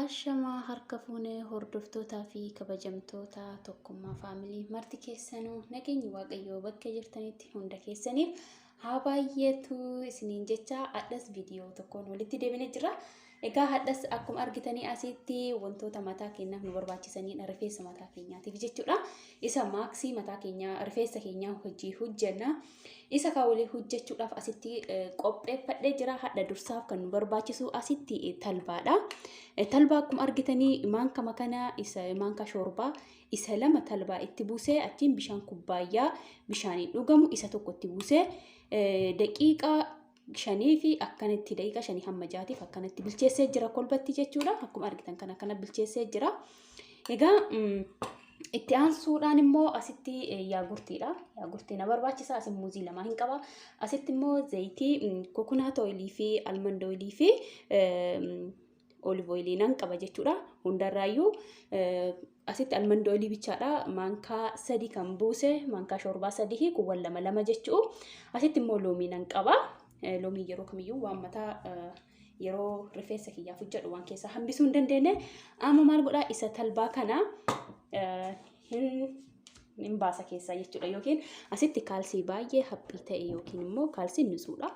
Ashamaa harka fuunee hordoftootaa fi kabajamtoota Tokkummaa Faamilii marti keessanuu nageenyi Waaqayyoo bakka jirtanitti hunda keessaniif haa baay'atu isiniin jecha hadhas viidiyoo tokkoon walitti deebinee jira. Egaa hadhas akkuma argitanii asitti wantoota mataa keenyaaf nu barbaachisanidha rifeensa mataa keenyaatiif jechuudha. Isa maaksii mataa keenyaa rifeensa keenyaa hojii hojjenna. Isa kan walii hojjechuudhaaf asitti qopheeffadhee jira. Hadha dursaaf kan nu barbaachisu asitti talbaadha. Talbaa akkuma argitanii maankama kana isa maankaa shoorbaa isa lama talbaa itti buusee achiin bishaan kubbaayyaa bishaaniin dhugamu isa tokko itti buusee daqiiqaa shanii fi akkanatti daqiiqaa shanii hamma jaatiif akkanatti bilcheessee jira kolbatti jechuudha. Akkuma argitan kana akkana bilcheessee jira. Egaa itti aansuudhaan immoo asitti yaagurtiidha. Yaagurtii na barbaachisa. Asin muuzii lamaa hin qaba. Asitti immoo zayitii kokonaat ooyilii fi almand ooyilii fi olive oilii nan qaba jechuudha. Hundarraayyuu asitti almand oilii bichaadha. Maankaa sadii kan buuse maankaa shoorbaa sadii fi kuuwwan lama lama jechuu. Asitti immoo loomii nan qaba. Loomii yeroo kamiyyuu waan mataa yeroo rifeensa kiyyaaf hojjedhu waan keessaa hambisuu hin dandeenye. Amma maal godhaa isa talbaa kana hin baasa keessaa jechuudha. Yookiin asitti kaalsii baay'ee haphii ta'e yookiin immoo kaalsiin nisuudha.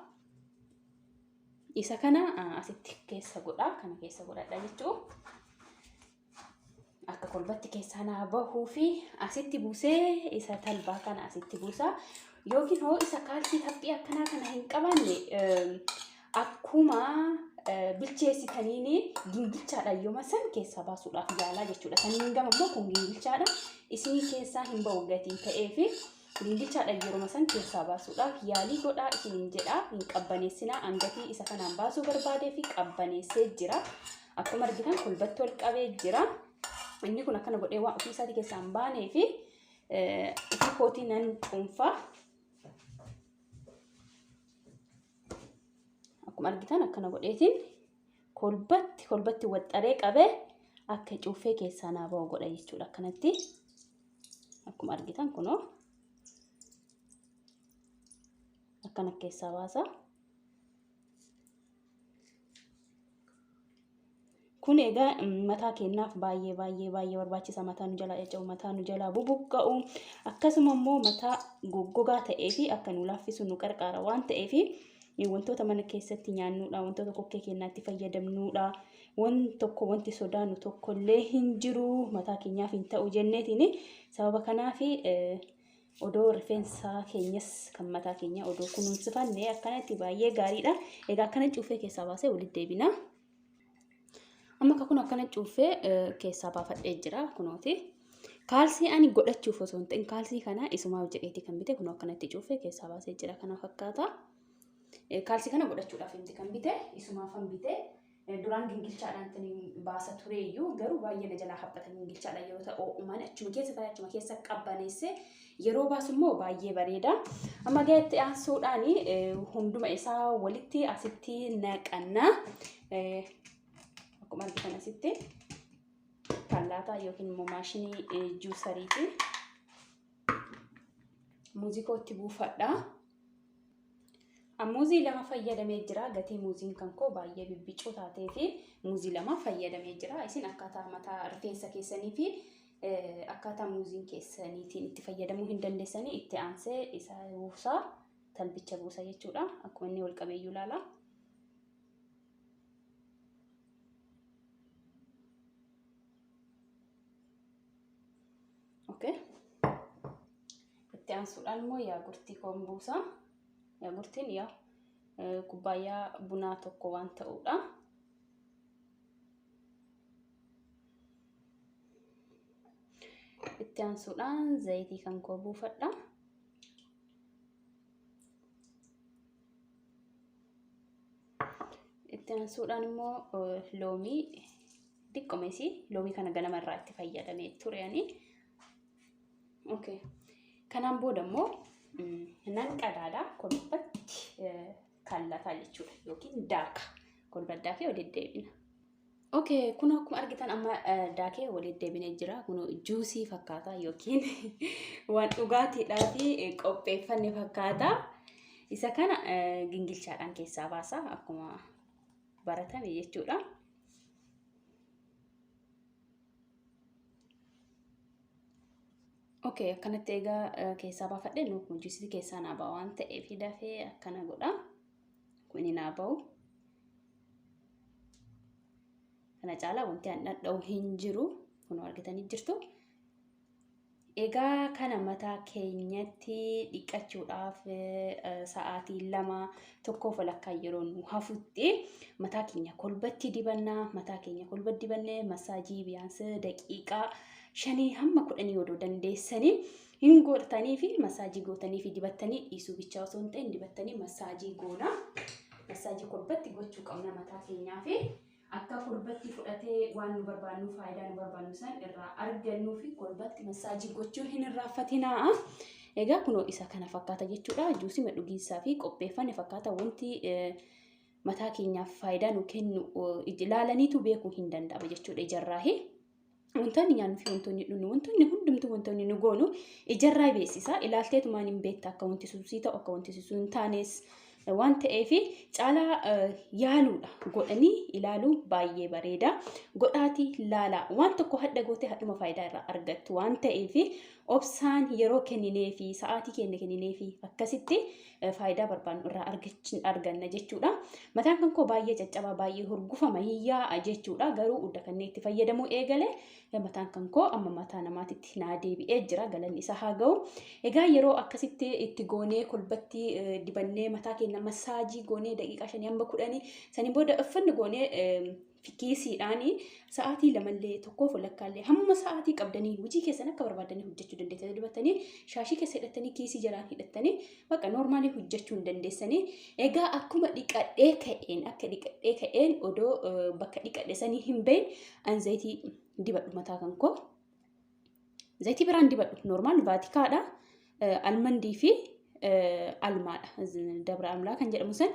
Isa kana asitti keessa godha. Kana keessa godhadha jechuudha. Akka kolbatti keessaa naa bahuu fi asitti buusee isa talbaa kana asitti buusa. Yookiin hoo isa kaalsii haphii akkanaa kana hin qabaanne akkuma bilcheessitaniin gingilchaadhaan yooma san keessaa baasuudhaaf yaalaa jechuudha. Saniin gama immoo kun gingilchaadha. Isinii keessaa hin bahu gatii ta'ee fi Gingilchaadhaan yeruma san keessaa baasuudhaaf yaalii godhaa isiniin jedha. Hin qabbaneessinaa. An gatii isa kanaan baasuu barbaadee fi qabbaneessee jira. Akkuma argitan kolbatti ol qabee jira. Inni kun akkana godhee waan ofii isaatii keessaa hin baanee fi ofii kootii nan cuunfa. Akkuma argitan akkana godheetiin kolbatti kolbatti waxxaree qabee akka cuuffee keessaa naa bahu godha jechuudha akkanatti. Akkuma argitan kunoo akkana keessaa baasa. Kun egaa mataa keenyaaf baay'ee baay'ee baay'ee barbaachisa. Mataa nu jalaa caccabu, mataa nu jalaa bubuqqa'u, akkasuma immoo mataa goggogaa ta'ee fi akka nu laaffisu nu qarqaara waan ta'eef wantoota mana keessatti nyaannuudha, wantoota kokkee keenyaatti fayyadamnuudha. Wan tokko wanti sodaannu tokkollee hin jiru mataa keenyaaf hin ta'u jenneetiin sababa kanaaf odoo rifeensa keenyas kan mataa keenya odoo kunuunsifanne akkanatti baay'ee gaariidha. Egaa akkana cuufee keessaa baasee walitti deebina. Amma akka kun akkana cuuffee keessaa baafadhee jira kunooti. Kaalsii ani godhachuuf osoo hin ta'in kaalsii kana isumaaf jedheeti kan bite kunoo akkanatti cuuffee keessaa baasee jira kana fakkaata. Kaalsii kana godhachuudhaaf miti kan bite isumaafan bite. Duraan gingilchaadhaan ittiin baasa tureeyyuu garuu baay'ee na jalaa haphata gingilchaadhaan yeroo ta'u ho'umaan achuma keessa taa'ee achuma keessa qabbaneessee yeroo baasu immoo baay'ee bareeda. Amma ga'etti aansuudhaan hunduma isaa walitti asitti naqanna. Akkuma argitan asitti fallaataa yookiin immoo maashinii juusariiti. Muuzii kootti buufadha. Muuzii lama fayyadamee jira. Gatii muuziin kan koo baay'ee bibbicuu taatee fi muuzii lama fayyadamee jira. Isin akkaataa mataa rifeensa keessanii fi akkaataa muuziin keessaniitiin itti fayyadamuu hin dandeessanii itti aansee isa buusaa talbicha buusa jechuudha. Akkuma inni wal qabeeyyuu ilaala. Okay. Itti aansuudhaan immoo yaagurtii koon buusa. Yaagurtiin yaa kubbaayyaa bunaa tokko waan ta'uudha. Itti aansuudhaan zayitii kan koo buufadha. Itti aansuudhaan immoo loomii xiqqoomesi loomii kana ganama irraa itti fayyadamee ture ani. Okay. Kanaan booda immoo nan qadaada kolbatti kallataa jechuudha yookiin daaka. Kolba daakee walitti deebina. Okay, kun akkuma argitan amma daakee walitti deebinee jira. Kun juusii fakkaata yookiin waan dhugaatiidhaa fi qopheeffanne fakkaata. Isa kana gingilchaadhaan keessaa baasa akkuma baratame jechuudha. Okay, akkanatti egaa keessaa baafadhe, nuuf juusii keessaa naa ba'a waan ta'eef dafee akkana godha. Kuni naa ba'u. Kana caalaa wanti an dhadha'u hin jiru. Kunoo argitanii jirtu. Egaa kana mataa keenyatti dhiqachuudhaaf sa'aatii 2 tokkoof walakkaa yeroo nu hafutti mataa keenya kolbatti dibannaa. Mataa keenya kolbatti dibannee masaajii biyaansi daqiiqaa 5 hamma 10 odoo dandeessanii hin godhatanii fi masaajii gootanii fi dibattanii dhiisuu bichaa osoo hin ta'in dibattanii masaajii goona. Masaajii kolbatti gochuu qabna mataa keenyaa fi akka kolbatti fudhatee waan nu barbaannu, faayidaa nu barbaannu san irraa argannuu fi kolbatti masaajii gochuu hin irraanfatinaa. Egaa kunoo isa kana fakkaata jechuudha. Juusii dhugiinsaa fi qopheeffanne fakkaata. Wanti mataa keenyaaf faayidaa nu kennu ilaalaniitu beekuu hin danda'ama jechuudha ijarraahi. Wantoonni nyaannu fi wantoonni dhugnu, wantoonni hundumtuu, wantoonni nu goonu ijarraa beeksisa. Ilaalteetumaan hin beekta akka wanti sun sii ta'u, akka wanti sun hin taanes waan ta'eef caalaa yaaluudha. Godhanii ilaaluu baay'ee bareeda. Godhaatii laalaa. Waan tokko hadha gootee hadhuma faayidaa irraa argattu waan ta'eef obsaan yeroo kenninee fi sa'aatii keenya kenninee fi akkasitti faayidaa barbaannu irraa arganna jechuudha. Mataan kan koo baay'ee caccabaa, baay'ee hurgufama, hin yaa'a jechuudha. Garuu udda kanneen itti fayyadamuu eegale mataan kan koo amma mataa namaatitti naa deebi'ee jira. Galanni isaa haa ga'u. Egaa yeroo akkasitti itti goonee kolbatti dibannee mataa keenya masaajii goonee daqiiqaa 5 hamma 10 saniin booda uffanni goonee kiisiidhaan sa'aatii lamallee, tokkoof walakkaallee, hamma sa'aatii qabdanii hojii keessan akka barbaadanii hojjechuu dandeessanii, dibatanii shaashii keessa hidhattanii, kiisii jalaan hidhattanii bakka normaalii hojjechuu hin dandeessanii. Egaa akkuma dhiqadhee ka'een, akka dhiqadhee ka'een odoo bakka dhiqadhe sanii hin bahin an zayitii dibadhu mataa kan koo. Zayitii biraan dibadhu normal vaatikaadha. Almandii fi almaadha. Dabra amlaa kan jedhamu san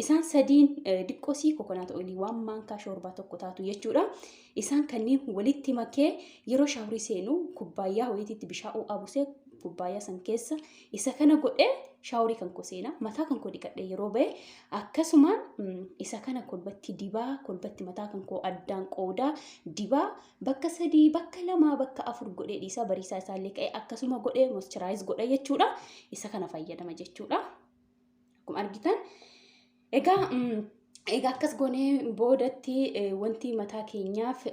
isaan sadiin diqqoosii coconut oilii waan maankaa shoorbaa tokko taatu jechuudha. Isaan kanneen walitti makee yeroo shaaworii seenu kubbaayyaa wayiitiitti bishaan ho'aa busee kubbaayyaa san keessa isa kana godhee shaaworii kan koo seena. Mataa kan koo dhiqadhee yeroo ba'e akkasumaan isa kana kolbatti dibaa, kolbatti mataa kan koo addaan qoodaa dibaa, bakka sadii, bakka lama, bakka afur godhee dhiisaa. Bariisaa isaallee ka'ee akkasuma godhee moisturize godha jechuudha. Isa kana fayyadama jechuudha. Akkuma argitan. Egaa akkas goonee boodatti wanti mataa keenyaaf,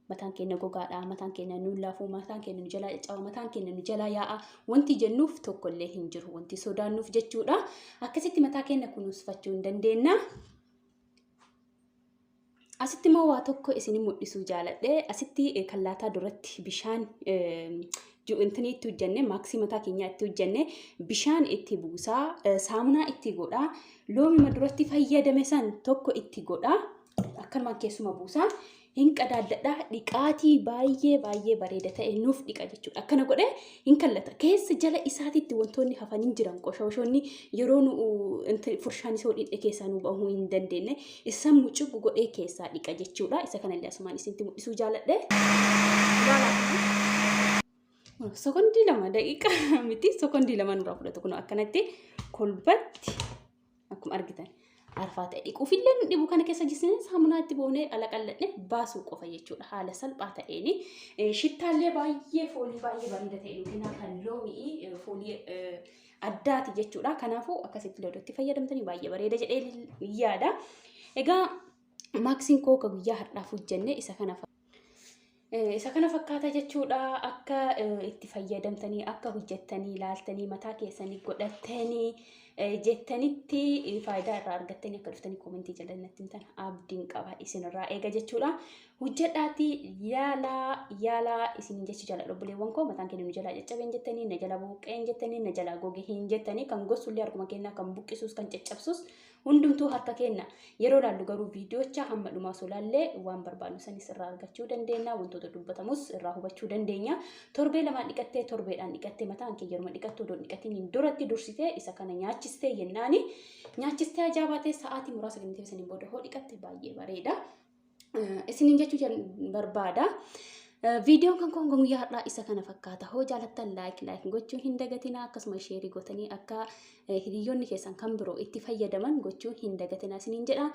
mataan keenya gogaadha, mataan keenya nu laafuu, mataan keenya nu jalaa caccaba, mataan keenya nu jalaa yaa'a wanti jennuuf tokkollee hin jiru, wanti sodaannuuf jechuudha. Akkasitti mataa keenya kunuunfachuu hin dandeenya. Asitti immoo waa tokko isin mul'isuu jaaladhe. Asitti kallaataa duratti bishaan intinii itti hojjenne, maaksii mataa keenyaa itti hojjenne, bishaan itti buusaa, saamunaa itti godhaa, loomima duratti fayyadame san tokko itti godhaa, akkanumaan keessuma buusaa hin qadaaddadhaa. Dhiqaatii baay'ee baay'ee bareeda ta'e nuuf dhiqa jechuudha. Akkana godhee hin kallata. Keessa jala isaatitti wantoonni hafanii jiran, qoshooshoonni yeroo nu furshaan isoo dhidhe keessaa nu bahuu hin dandeenye, isa mucuqu godhee keessaa dhiqa jechuudha. Isa kanallee asumaan isinitti mul'isuu jaaladhe. Sekondii 2, daqiiqaa miti, sekondii 2 nurraa fudhatu. Kun akkanatti kolbatti akkuma argitan arfaa ta'e dhiquufillee nu dhibu. Kana keessa jisnee saamunaa itti boonee ala qalladhee baasuu qofa jechuudha haala salphaa ta'een. Shittaallee baay'ee foolii baay'ee bareeda ta'e nu kennaa, kan loomii foolii addaati jechuudha. Kanaafuu akkasitti loodootti fayyadamtanii baay'ee bareeda jedhee yaada. Egaa maaksiin koo ka guyyaa har'aaf hojjenne isa kana fakkaata jechuudha. Akka itti fayyadamtanii, akka hojjettanii ilaaltanii, mataa keessanii godhattanii jettanitti faayidaa irraa argattanii akka dhuftanii koomentii jala natti himtan abdiin qaba, isinirraa eega jechuudha. Hojjedhaatii yaalaa, yaalaa isiniin jechuu jaalladha, obboleewwan koo. Mataan keenya nu jalaa caccabeen jettanii, na jala buqqeen jettanii, na jalaa goge hin jettanii, kan gosullee harkuma kennaa, kan buqqisuus, kan caccabsus hundumtuu harka kenna. Yeroo laallu garuu viidiyoocha hamma dhumaa osoo laallee waan barbaadnu sanis irraa argachuu dandeenya, wantoota dubbatamus irraa hubachuu dandeenya. Torbee lamaan dhiqattee, torbeedhaan dhiqattee, mataan kee yeruma dhiqattu odoo dhiqatiin duratti dursitee isa kana nyaachistee yennaani nyaachistee ajaabaatee sa'aatii muraasa kennitee saniin booda hoo dhiqatte baay'ee bareeda. Isiniin jechuu barbaada. Viidiyoon kan kun guyyaa har'aa isa kana fakkaata. Hoo jaalattan like like gochuu hin dagatinaa, akkasuma share gootanii akka hiriyoonni keessan kan biroo itti fayyadaman gochuu hin dagatinaa isiniin jedha.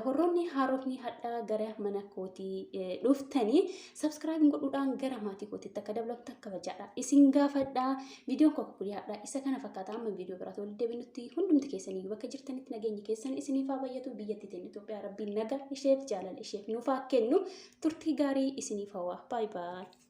Horroonni haarofni hadhaa gara mana kootii dhuftanii subscribe godhuudhaan gara maatii kootiitti akka dabalamtan kabajaadha. Isin gaafadha. Viidiyoon koo guyyaa har'aa isa kana fakkaata. Amma viidiyoo biraatti walitti deebinutti hundumti keessanii bakka jirtanitti nageenyi keessan isiniif haa baay'atu. Biyyattii teenya Itoophiyaa Rabbiin nagaa isheef jaalala isheef nuuf haa kennu. Turtii gaarii isiniif hawwa. Bye bye.